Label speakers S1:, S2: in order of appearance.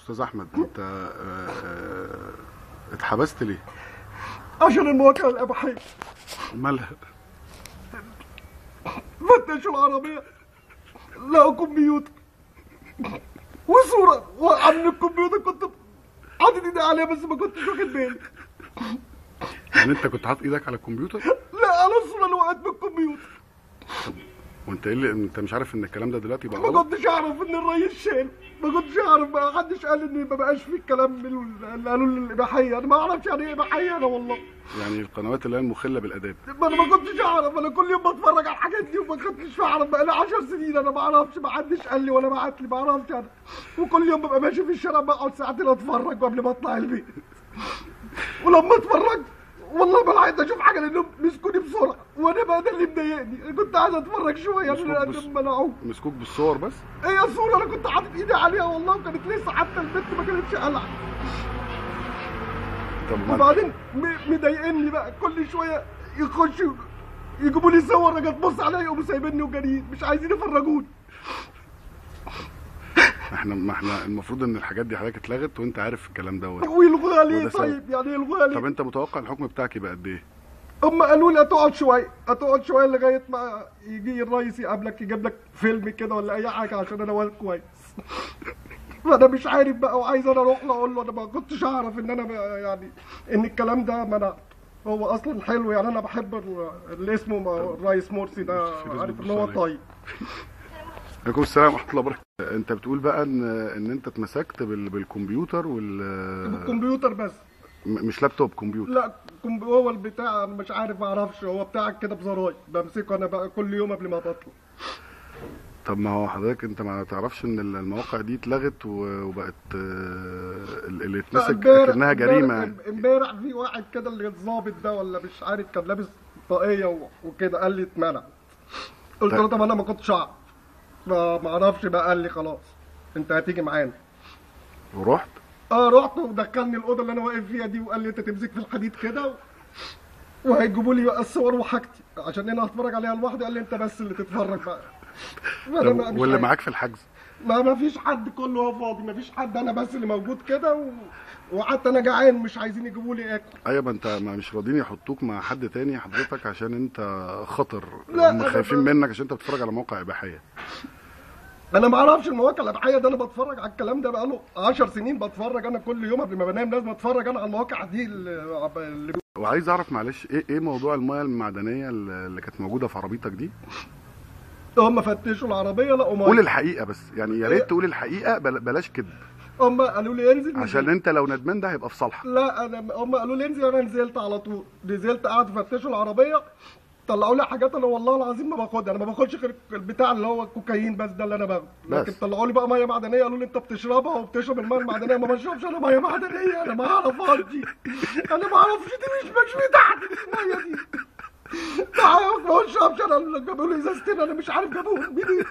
S1: استاذ احمد، انت اتحبست ليه؟
S2: عشان المواقع الاباحية.
S1: مالها؟
S2: فتشوا العربية لقوا كمبيوتر وصوره وقع من الكمبيوتر، كنت حاطط ايدي عليها بس ما كنتش واخد بالي.
S1: يعني انت كنت حاطط ايدك على الكمبيوتر؟
S2: لا، على الصورة اللي وقعت من الكمبيوتر.
S1: طب وانت ايه اللي انت مش عارف ان الكلام ده دلوقتي بقى غلط؟
S2: ما كنتش اعرف ان الرئيس شال، ما كنتش اعرف، ما حدش قال ان ما بقاش في الكلام اللي قالوا الاباحية، انا ما اعرفش يعني ايه اباحية انا والله.
S1: يعني القنوات اللي هي المخله بالاداب.
S2: ما انا ما كنتش اعرف، انا كل يوم بتفرج على الحاجات دي وما كنتش اعرف، بقى لي 10 سنين انا ما اعرفش، ما حدش قال لي ولا بعت لي، ما اعرفش انا. وكل يوم ببقى ماشي في الشارع بقعد ساعتين اتفرج قبل ما اطلع البيت. ولما اتفرجت والله ما لحقت اشوف حاجة لانهم مسكوني بسرعة، وانا بقى ده اللي مضايقني، كنت عايز اتفرج شوية عشان منعوه.
S1: مسكوك بالصور بس؟
S2: هي الصورة انا كنت حاطط ايدي عليها والله، وكانت لسه حتى البنت ما كانتش قلعه.
S1: طب
S2: وبعدين مضايقني بقى كل شوية يخشوا يجيبوا لي صور، اجي تبص عليا يقوموا سايبيني وجاريين، مش عايزين يفرجوني.
S1: احنا ما احنا المفروض ان الحاجات دي حضرتك اتلغت وانت عارف الكلام دوت.
S2: ويلغوها ليه طيب؟ يعني يلغوها ليه؟
S1: طب انت متوقع الحكم بتاعك يبقى قد ايه؟
S2: هم قالوا لي هتقعد شوية، هتقعد شوية لغاية ما يجي الرئيس يقابلك يجيب لك فيلم كده ولا اي حاجة عشان انا واد كويس. فانا مش عارف بقى، وعايز انا اروح له اقول له انا ما كنتش اعرف ان انا يعني ان الكلام ده منعته. هو اصلا حلو يعني، انا بحب اللي اسمه الرئيس مرسي ده، عارف ان هو طيب.
S1: عليكم السلام ورحمة الله وبركاته. انت بتقول بقى ان انت اتمسكت بالكمبيوتر
S2: بالكمبيوتر بس،
S1: مش لابتوب، كمبيوتر.
S2: لا هو البتاع انا مش عارف، ما اعرفش، هو بتاعك كده بزراير بمسكه انا بقى كل يوم قبل ما بطلع.
S1: طب ما هو حضرتك انت ما تعرفش ان المواقع دي اتلغت وبقت اللي اتمسك اكنها جريمة.
S2: امبارح في واحد كده اللي الظابط ده ولا مش عارف كان لابس طاقية وكده، قال لي اتمنع. قلت له طب انا ما كنتش اعرف، ما اعرفش بقى. قال لي خلاص انت هتيجي معانا.
S1: ورحت؟
S2: اه رحت، ودخلني الاوضة اللي انا واقف فيها دي، وقال لي انت تمسك في الحديد كده وهيجيبوا لي بقى الصور وحاجتي عشان انا هتفرج عليها لوحدي. قال لي انت بس اللي تتفرج بقى.
S1: واللي معاك في الحجز؟
S2: ما فيش حد، كله هو فاضي، ما فيش حد، انا بس اللي موجود كده وقعدت انا جعان، مش عايزين يجيبوا لي اكل.
S1: ايوه، ما انت ما مش راضيين يحطوك مع حد تاني حضرتك عشان انت خطر، هم خايفين منك عشان انت بتتفرج على مواقع اباحية.
S2: انا ما اعرفش المواقع الاباحية ده، انا بتفرج على الكلام ده بقاله 10 سنين، بتفرج انا كل يوم قبل ما بنام لازم اتفرج انا على المواقع دي اللي...
S1: وعايز اعرف معلش ايه موضوع المية المعدنية اللي كانت موجودة في عربيتك دي؟
S2: هم فتشوا العربية لقوا مية.
S1: قول الحقيقة بس يعني، يا ريت تقول الحقيقة، بلاش كذب.
S2: هم قالوا لي انزل،
S1: عشان انت لو ندمان ده هيبقى في صالحك.
S2: لا انا هم قالوا لي انزل، انا نزلت على طول، نزلت قعدوا فتشوا العربية، طلعوا لي حاجات انا والله العظيم ما باخدها، انا ما باخدش غير البتاع اللي هو الكوكايين بس ده اللي انا باخده، لكن طلعوا لي بقى مية معدنية، قالوا لي انت بتشربها وبتشرب المية المعدنية. ما بشربش انا مية معدنية، انا ما اعرفهاش دي، انا ما اعرفش دي، مش بتاعتي المية دي، ما بشربش انا، جابوا لي ازازتين انا مش عارف جابوهم منين.